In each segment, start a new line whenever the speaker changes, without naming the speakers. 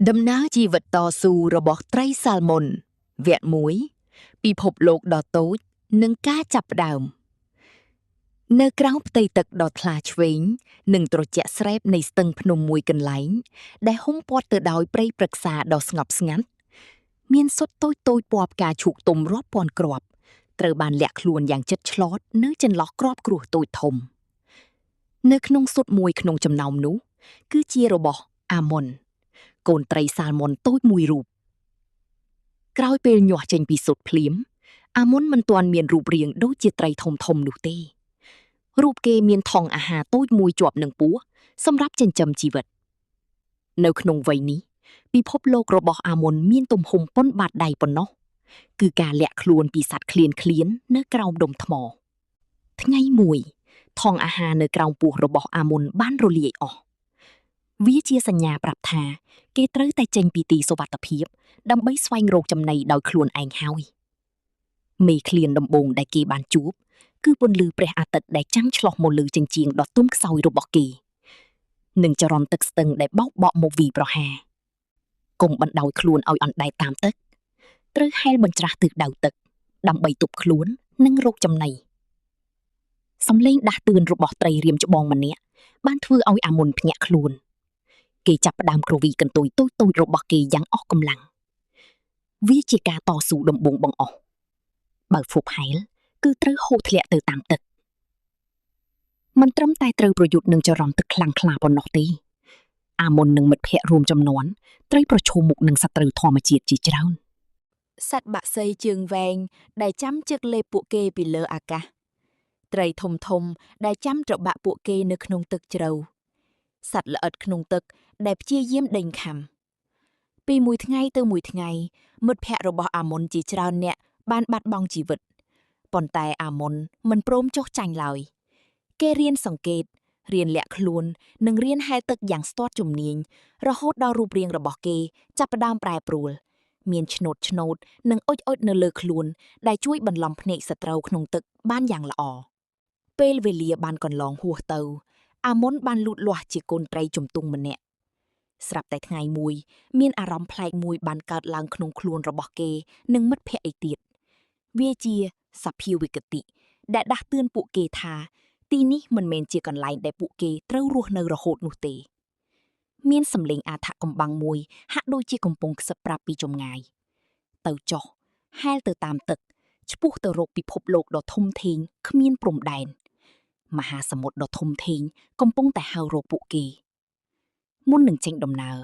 ដំណើរជីវិតតស៊ូរបស់ត្រីសាល់មុនវគ្គ1ពិភពលោកដ៏តូចនិងការចាប់ផ្ដើមនៅក្រោមផ្ទៃទឹកដ៏ថ្លាឆ្វេងនិងត្រជាក់ស្រេបនៃស្ទឹងភ្នំមួយកន្លែងដែលហ៊ុមព័ទ្ធទៅដោយព្រៃព្រឹក្សាដ៏ស្ងប់ស្ងាត់មានសុទ្ធតូចតូចពណ៌ផ្កាឈូកទុំរាប់ពាន់គ្រាប់ត្រូវបានលាក់ខ្លួនយ៉ាងជិតឆ្លតនៅចន្លោះគ្រាប់គ្រួសតូចធំនៅក្នុងសុទ្ធមួយក្នុងចំណោមនោះគឺជារបស់អាមុនកូនត្រីសាល់មុនតូចមួយរូបក្រោយពេលញាស់ចេញពីសុទ្ធភ្លាមអាមុនមិនទាន់មានរូបរាងដូចជាត្រីធំធំនោះទេរូបគេមានថង់អាហារតូចមួយជាប់នឹងពោះសម្រាប់ចិញ្ចឹមជីវិតនៅក្នុងវ័យនេះពិភពលោករបស់អាមុនមានទំហំប៉ុនបាតដៃប៉ុណ្ណោះគឺការលាក់ខ្លួនពីសត្វឃ្លានឃ្លាននៅក្រោមដុំថ្មថ្ងៃមួយថង់អាហារនៅក្រោមពោះរបស់អាមុនបានរលាយអស់វាជាសញ្ញាប្រាប់ថាគេត្រូវតែចេញពីទីសុវត្ថិភាពដើម្បីស្វែងរកចំណីដោយខ្លួនឯងហើយមេឃ្លានដំបូងដែលគេបានជួបគឺពន្លឺព្រះអាទិត្យដែលចាំងឆ្លុះមកលើជញ្ជាំងដ៏ទុំខ្សោយរបស់គេនិងចរន្តទឹកស្ទឹងដែលបោកបក់មកវីប្រហារកុំបណ្ដោយខ្លួនឲ្យអណ្ដែតតាមទឹកត្រូវហែលបញ្ច្រាស់ទិសដៅទឹកដើម្បីទប់ខ្លួននិងរកចំណីសំឡេងដាស់តឿនរបស់ត្រីរៀមច្បងម្នាក់បានធ្វើឲ្យអាមុនភ្ញាក់ខ្លួនគេចាប់ផ្ដើមគ្រវីកន្ទុយតូចៗរបស់គេយ៉ាងអស់កម្លាំងវាជាការតស៊ូដំបូងបង្អស់បើហ្វុបហែលគឺត្រូវហូរធ្លាក់ទៅតាមទឹកមិនត្រឹមតែត្រូវប្រយុទ្ធនឹងចរន្តទឹកខ្លាំងក្លាប៉ុណ្ណោះទេអាមុននិងមិត្តភ័ក្តិរួមចំនួនត្រូវប្រឈមមុខនឹងសត្រូវធម្មជាតិជាច្រើន
សត្វបក្សីជើងវែងដែលចាំជឹកលេបពួកគេពីលើអាកាសត្រីធំធំដែលចាំត្របាក់ពួកគេនៅក្នុងទឹកជ្រៅសត្វល្អិតក្នុងទឹកដែលព្យាយាមដេញខាំពីមួយថ្ងៃទៅមួយថ្ងៃមិត្តភ័ក្តិរបស់អាមុនជាច្រើនអ្នកបានបាត់បង់ជីវិតប៉ុន្តែអាមុនមិនព្រមចុះចាញ់ឡើយគេរៀនសង្កេតរៀនលាក់ខ្លួននិងរៀនហែលទឹកយ៉ាងស្ទាត់ជំនាញរហូតដល់រូបរាងរបស់គេចាប់ផ្ដើមប្រែប្រួល មានឆ្នូតឆ្នូតនិងអុចអុចនៅលើខ្លួនដែលជួយបន្លំភ្នែកសត្រូវក្នុងទឹកបានយ៉ាងល្អពេលវេលាបានកន្លងហួសទៅអាមុនបានលូតលាស់ជាកូនត្រីជំទង់ម្នាក់ស្រាប់តែថ្ងៃមួយមានអារម្មណ៍ប្លែកមួយបានកើតឡើងក្នុងខ្លួនរបស់គេនិងមិត្តភ័ក្តិឯទៀតវាជាសភាវិគតិដែលដាស់តឿនពួកគេថាទីនេះមិនមែនជាកន្លែងដែលពួកគេត្រូវរស់នៅរហូតនោះទេមានសម្លេងអាថ៌កំបាំងមួយហាក់ដូចជាកំពុងខ្សឹបប្រាប់ពីចម្ងាយទៅចុះហែលទៅតាមទឹកឆ្ពោះទៅរកពិភពលោកដ៏ធំធេងគ្មានព្រំដែនមហាសមុទ្រដ៏ធំធេងកំពុងតែហៅរកពួកគេមុននឹងចេញដំណើរ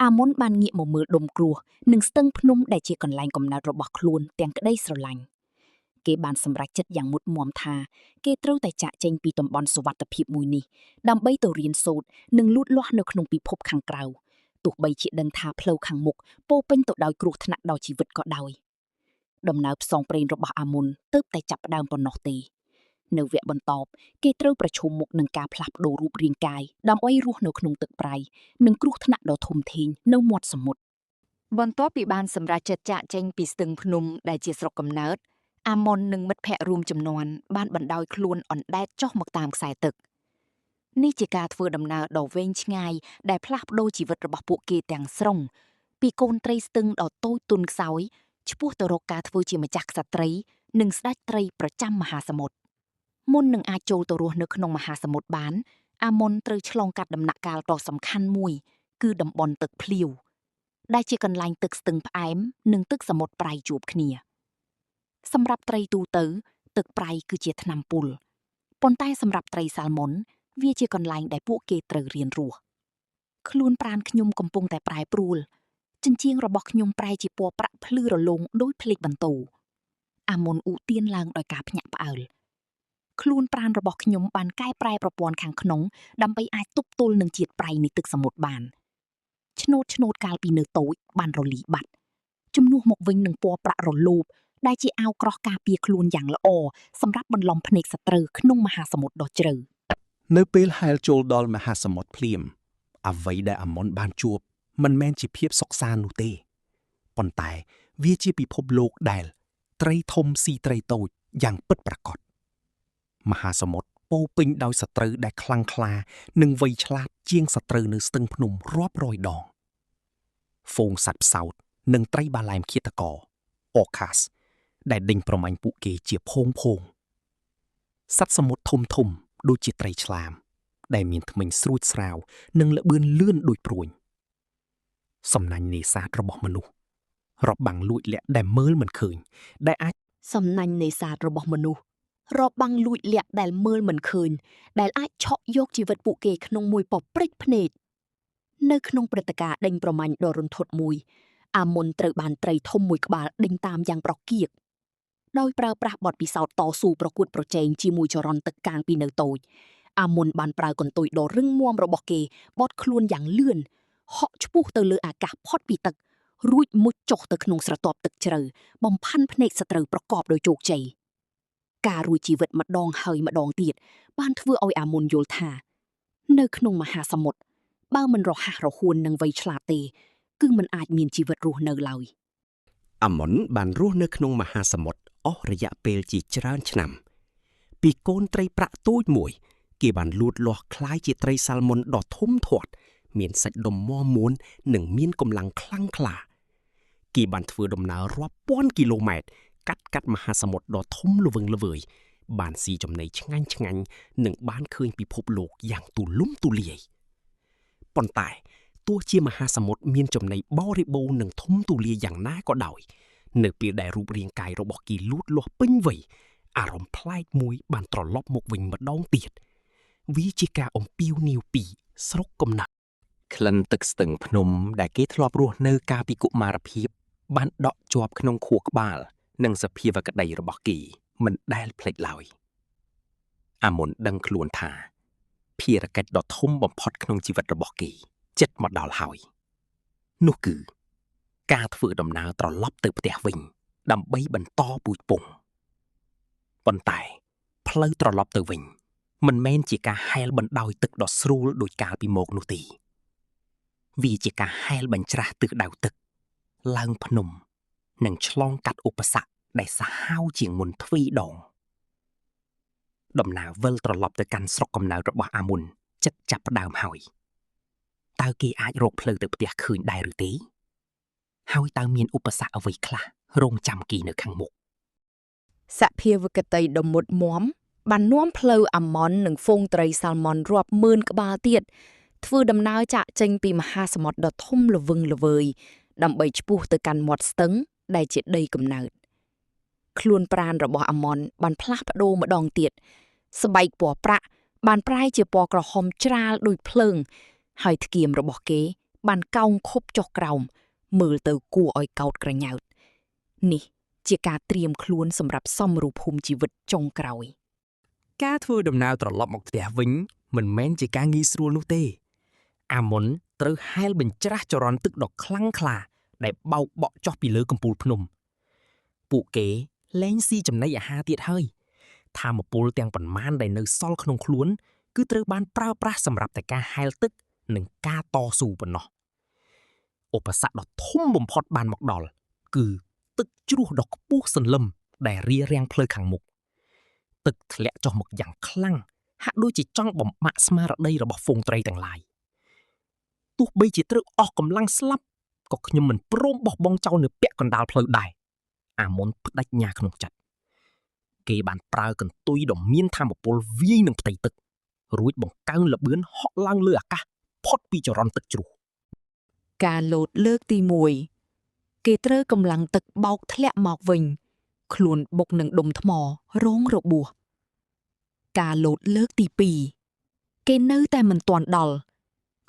អាមុនបានងាកមកមើលដុំគ្រោះនិងស្ទឹងភ្នំដែលជាកន្លែងកំណើតរបស់ខ្លួនទាំងក្តីស្រឡាញ់គេបានសម្រេចចិត្តយ៉ាងមុតមមថាគេត្រូវតែចាកចេញពីតំបន់សុវត្ថិភាពមួយនេះដើម្បីទៅរៀនសូត្រនិងលូតលាស់នៅក្នុងពិភពខាងក្រៅទោះបីជាដឹងថាផ្លូវខាងមុខពោរពេញទៅដោយគ្រោះថ្នាក់ដល់ជីវិតក៏ដោយដំណើរផ្សងព្រេងរបស់អាមុនទើបតែចាប់ផ្ដើមប៉ុណ្ណោះទេនៅវគ្គបន្ទាប់គេត្រូវប្រឈមមុខនឹងការផ្លាស់ប្ដូររូបរាងកាយដើម្បីរស់នៅក្នុងទឹកប្រៃនិងគ្រោះថ្នាក់ដ៏ធំធេងនៅមាត់សមុទ្រ
បន្ទាប់ពីបានសម្រេចចិត្តចាកចេញពីស្ទឹងភ្នំដែលជាស្រុកកំណើតអាមុននិងមិត្តភ័ក្តិរួមចំនួនបានបណ្ដោយខ្លួនអណ្ដែតចុះមកតាមខ្សែទឹកនេះជាការធ្វើដំណើរដ៏វែងឆ្ងាយដែលផ្លាស់ប្ដូរជីវិតរបស់ពួកគេទាំងស្រុងពីកូនត្រីស្ទឹងដ៏តូចទន់ខ្សោយឆ្ពោះទៅរកការធ្វើជាម្ចាស់ក្សត្រីនិងស្ដេចត្រីប្រចាំមហាសមុទ្រមុននឹងអាចចូលទៅរស់នៅក្នុងមហាសមុទ្របានអាមុនត្រូវឆ្លងកាត់ដំណាក់កាលដ៏សំខាន់មួយគឺតំបន់ទឹកភ្លាវ ដែលជាកន្លែងទឹកស្ទឹងផ្អែមនិងទឹកសមុទ្រប្រៃជួបគ្នាសម្រាប់ត្រីទូទៅទឹកប្រៃគឺជាថ្នាំពុលប៉ុន្តែសម្រាប់ត្រីសាល់មុនវាជាកន្លែងដែលពួកគេត្រូវរៀនរស់ខ្លួនប្រាណខ្ញុំកំពុងតែប្រែប្រួលជញ្ជាំងរបស់ខ្ញុំប្រែជាពណ៌ប្រាក់ភ្លឺរលោងដោយភ្លេចបន្ទោអាមុនឧទានឡើងដោយការភ្ញាក់ផ្អើលខ្លួនប្រាណរបស់ខ្ញុំបានកែប្រែប្រព័ន្ធខាងក្នុងដើម្បីអាចទប់ទល់នឹងជាតិប្រៃនៃទឹកសមុទ្របាន ឆ្នូតឆ្នូតកាលពីនៅតូចបានរលីបាត់ជំនួសមកវិញនឹងពណ៌ប្រាក់រលោបដែលជាអាវក្រោះការពារខ្លួនយ៉ាងល្អសម្រាប់បន្លំភ្នែកសត្រូវក្នុងមហាសមុទ្រដ៏ជ្រៅ
នៅពេលហែលចូលដល់មហាសមុទ្រភ្លាមអ្វីដែលអាមុនបានជួបមិនមែនជាភាពសុខសាន្តនោះទេប៉ុន្តែវាជាពិភពលោកដែល ត្រីធំស៊ីត្រីតូចយ៉ាងពិតប្រាកដមហាសមុទ្រពោរពេញដោយសត្រូវដែលខ្លាំងក្លានិងវៃឆ្លាតជាងសត្រូវនៅស្ទឹងភ្នំរាប់រយដង ហ្វូងសត្វផ្សោត និងត្រីបាឡែមឃាតករ Orcas ដែលដេញប្រមាញ់ពួកគេជាផោងផោងសត្វសមុទ្រធំធំដូចជាត្រីឆ្លាម ដែលមានធ្មេញស្រួចស្រាវ និងល្បឿនលឿនដូចព្រួញសំណាញ់នេសាទរបស់មនុស្សរបាំងលួចលាក់ដែលមើលមិនឃើញ ដែលអាច
សំណាញ់នេសាទរបស់មនុស្សរបាំងលួចលាក់ដែលមើលមិនឃើញ ដែលអាចឆក់យកជីវិតពួកគេក្នុងមួយប៉ព្រិចភ្នែកនៅក្នុងព្រឹត្តិការណ៍ដេញប្រមាញ់ដ៏រន្ធត់មួយ អាមុនត្រូវបានត្រីធំមួយក្បាលដេញតាមយ៉ាងប្រកៀកដោយប្រើប្រាស់បទពិសោធន៍តស៊ូប្រកួតប្រជែងជាមួយចរន្តទឹកកាងពីនៅតូច អាមុនបានប្រើកន្ទុយដ៏រឹងមាំរបស់គេបត់ខ្លួនយ៉ាងលឿនហក់ឆ្ពោះទៅលើអាកាសផុតពីទឹក រួចមុជចុះទៅក្នុងស្រទាប់ទឹកជ្រៅ បំផាន់ភ្នែកសត្រូវប្រកបដោយជោគជ័យ ការរួចជីវិតម្ដងហើយម្ដងទៀត បានធ្វើឲ្យអាមុនយល់ថា នៅក្នុងមហាសមុទ្របើមិនរហ័សរហួននិងវៃឆ្លាតទេ គឺមិនអាចមានជីវិតរស់នៅឡើយ
អាមុនបានរស់នៅក្នុងមហាសមុទ្រអស់រយៈពេលជាច្រើនឆ្នាំ ពីកូនត្រីប្រាក់តូចមួយ គេបានលូតលាស់ក្លាយជាត្រីសាល់មុនដ៏ធំធាត់ មានសាច់ដុំមាំមួននិងមានកម្លាំងខ្លាំងក្លា គេបានធ្វើដំណើររាប់ពាន់គីឡូម៉ែត្រកាត់កាត់មហាសមុទ្រដ៏ធំល្វឹងល្វើយបានស៊ីចំណីឆ្ងាញ់ឆ្ងាញ់និងបានឃើញពិភពលោកយ៉ាងទូលំទូលាយប៉ុន្តែទោះជាមហាសមុទ្រមានចំណីបរិបូរណ៍និងធំទូលាយយ៉ាងណាក៏ដោយ នៅពេលដែលរូបរាងកាយរបស់គេលូតលាស់ពេញវ័យអារម្មណ៍ប្លែកមួយបានត្រឡប់មកវិញម្ដងទៀតវាជាការអំពាវនាវពីស្រុកកំណើត
ក្លិនទឹកស្ទឹងភ្នំដែលគេធ្លាប់រស់នៅកាលពីកុមារភាព បានដក់ជាប់ក្នុងខួរក្បាល និងសភាវក្តីរបស់គេមិនដែលភ្លេចឡើយអាមុនដឹងខ្លួនថា ភារកិច្ចដ៏ធំបំផុតក្នុងជីវិតរបស់គេចិត្តមកដល់ហើយ នោះគឺ ការធ្វើដំណើរត្រឡប់ទៅផ្ទះវិញ ដើម្បីបន្តពូជពងប៉ុន្តែផ្លូវត្រឡប់ទៅវិញ មិនមែនជាការហែលបណ្ដោយទឹកដ៏ស្រួលដូចកាលពីមកនោះទេ វាជាការហែលបញ្ច្រាស់ទិសដៅទឹក ឡើងភ្នំ និងឆ្លងកាត់ឧបសគ្គដែលសាហាវជាងមុនទ្វេដង ដំណើរវិលត្រឡប់ទៅកាន់ស្រុកកំណើតរបស់អាមុនចិត្តចាប់ផ្ដើមហើយតើគេអាចរកផ្លូវទៅផ្ទះឃើញដែរឬទេ ហើយតើមានឧបសគ្គអ្វីខ្លះរងចាំគេនៅខាងមុខ
សភាវគតីដ៏មុតមាំបាននាំផ្លូវអាម៉ុននិងហ្វូងត្រីសាល់ម៉ុនរាប់ម៉ឺនក្បាលទៀតធ្វើដំណើរចាកចេញពីមហាសមុទ្រដ៏ធំល្វឹងល្វើយដើម្បីឆ្ពោះទៅកាន់មាត់ស្ទឹងដែលជាដីកំណើតខ្លួនប្រាណរបស់អាម៉ុនបានផ្លាស់ប្ដូរម្ដងទៀតស្បែកពណ៌ប្រាក់បានប្រែជាពណ៌ក្រហមច្រាលដូចភ្លើង ហើយធ្គាមរបស់គេ បានកោងខុបចុះក្រោមមើលទៅគួរឲ្យកោតក្រញ៉ើតនេះ ជាការត្រៀមខ្លួនសម្រាប់សមរភូមិជីវិតចុងក្រោយ
ការធ្វើដំណើរត្រឡប់មកផ្ទះវិញ មិនមែនជាការងាយស្រួលនោះទេ អាមុនត្រូវហែលបញ្ច្រាស់ចរន្តទឹកដ៏ខ្លាំងក្លា ដែលបោកបក់ចុះពីលើកំពូលភ្នំ ពួកគេលែងស៊ីចំណីអាហារទៀតហើយថាមពលទាំងប៉ុន្មានដែលនៅសល់ក្នុងខ្លួន គឺត្រូវបានប្រើប្រាស់សម្រាប់តែការហែលទឹក និងការតស៊ូប៉ុណ្ណោះឧបសគ្គដ៏ធំបំផុតបានមកដល់ គឺទឹកជ្រោះដ៏ខ្ពស់សន្លឹមដែលរារាំងផ្លូវខាងមុខ ទឹកធ្លាក់ចុះមកយ៉ាងខ្លាំងហាក់ដូចជាចង់បំបាក់ស្មារតីរបស់ហ្វូងត្រីទាំងឡាយទោះបីជាត្រូវអស់កម្លាំងស្លាប់ក៏ខ្ញុំមិនព្រមបោះបង់ចោលនៅពាក់កណ្ដាលផ្លូវដែរអាមុនផ្ដាច់ញាក្នុងចិត្តគេបានប្រើកន្ទុយដ៏មានធម៌ពលវាយនឹងផ្ទៃទឹក រួចបង្កើនល្បឿនហក់ឡើងលើអាកាសផុតពីចរន្តទឹកជ្រោះ
ការលោតលើកទី1គេត្រូវកម្លាំងទឹកបោកធ្លាក់មកវិញ ខ្លួនបុកនឹងដុំថ្មរងរបួសការលោតលើកទី2គេនៅតែមិនទាន់ដល់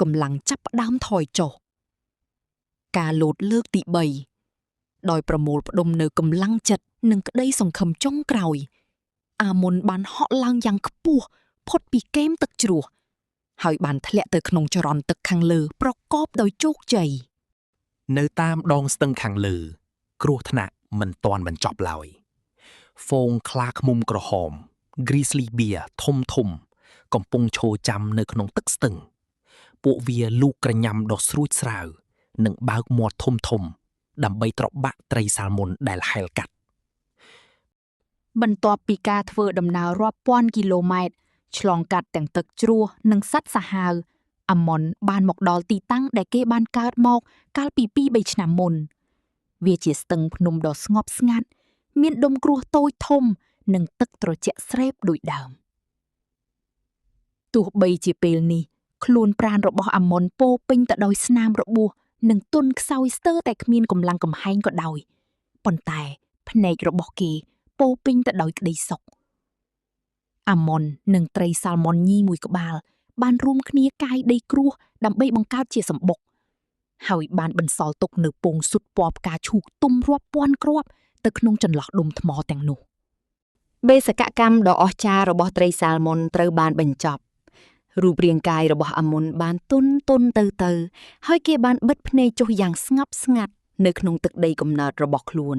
កម្លាំងចាប់ផ្ដើមថយចុះការលោតលើកទី3ដោយប្រមូលផ្ដុំនៅកម្លាំងចិត្តនិងក្តីសង្ឃឹមចុងក្រោយ អាមុនបានហក់ឡើងយ៉ាងខ្ពស់ផុតពីគែមទឹកជ្រោះហើយបានធ្លាក់ទៅក្នុងចរន្តទឹកខាងលើប្រកបដោយជោគជ័យ
នៅតាមដងស្ទឹងខាងលើ គ្រោះថ្នាក់មិនទាន់បញ្ចប់ឡើយហ្វូងខ្លាឃ្មុំក្រហម Grizzly Bear ធំធំ កំពុងឈរចាំនៅក្នុងទឹកស្ទឹង ពួកវាលូកក្រញាំដ៏ស្រួចស្រាវ និងបើកមាត់ធំធំ ដើម្បីត្របាក់ត្រីសាល់មុនដែលហែលកាត់
បន្ទាប់ពីការធ្វើដំណើររាប់ពាន់គីឡូម៉ែត្រឆ្លងកាត់ទាំងទឹកជ្រោះនិងសត្វសាហាវ
អាម៉ុនបានមកដល់ទីតាំងដែលគេបានកើតមកកាលពី2-3ឆ្នាំមុន វាជាស្ទឹងភ្នំដ៏ស្ងប់ស្ងាត់ មានដុំគ្រួសតូចធំ និងទឹកត្រជាក់ស្រេបដូចដើមទោះបីជាពេលនេះ ខ្លួនប្រាណរបស់អាម៉ុនពោរពេញទៅដោយស្នាមរបួសនិងទន់ខ្សោយស្ទើរតែគ្មានកម្លាំងកំហែងក៏ដោយប៉ុន្តែភ្នែករបស់គេពោរពេញទៅដោយក្តីសុខអាម៉ុននិងត្រីសាល់ម៉ុនញីមួយក្បាល បានរួមគ្នាកាយដីគ្រួសដើម្បីបង្កើតជាសម្បុក ហើយបានបន្សល់ទុកនៅពងសុទ្ធពណ៌ផ្កាឈូកទុំរាប់ពាន់គ្រាប់ទៅក្នុងចន្លោះដុំថ្មទាំងនោះ
បេសកកម្មដ៏អស្ចារ្យរបស់ត្រីសាល់មុនត្រូវបានបញ្ចប់ រូបរាងកាយរបស់អាមុនបានទន់ទន់ទៅទៅ ហើយគេបានបិទភ្នែកចុះយ៉ាងស្ងប់ស្ងាត់នៅក្នុងទឹកដីកំណើតរបស់ខ្លួន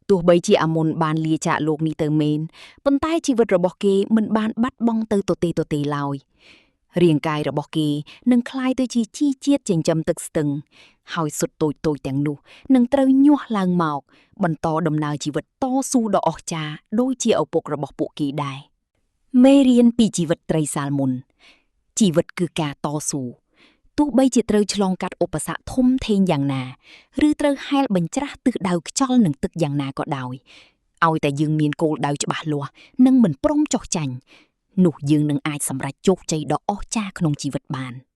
ទោះបីជាអាមុនបានលាចាកលោកនេះទៅមែនប៉ុន្តែជីវិតរបស់គេមិនបានបាត់បង់ទៅទទេទទេឡើយរាងកាយរបស់គេនឹងក្លាយទៅជាជីជាតិចិញ្ចឹមទឹកស្ទឹង ហើយសុទ្ធតូចៗទាំងនោះនឹងត្រូវញាស់ឡើងមក បន្តដំណើរជីវិតតស៊ូដ៏អស្ចារ្យដូចជាឪពុករបស់ពួកគេដែរមេរៀនពីជីវិតត្រីសាល់មុន ជីវិតគឺការតស៊ូទោះបីជាត្រូវឆ្លងកាត់ឧបសគ្គធំធេងយ៉ាងណាឬត្រូវហែលបញ្ច្រាស់ទិសដៅខ្យល់និងទឹកយ៉ាងណាក៏ដោយឲ្យតែយើងមានគោលដៅច្បាស់លាស់និងមិនព្រមចុះចាញ់នោះយើងនឹងអាចសម្រេចជោគជ័យដ៏អស្ចារ្យក្នុងជីវិតបាន។